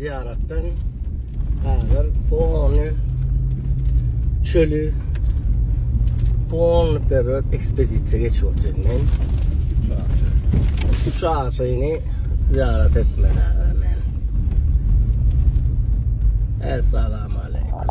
Zyýaratdan häzir polny çöli polny perot ekspedisiýa geçip otyryn men. Üç ağaçyny zyýarat etmeli häzir men. Essalamu aleýkum.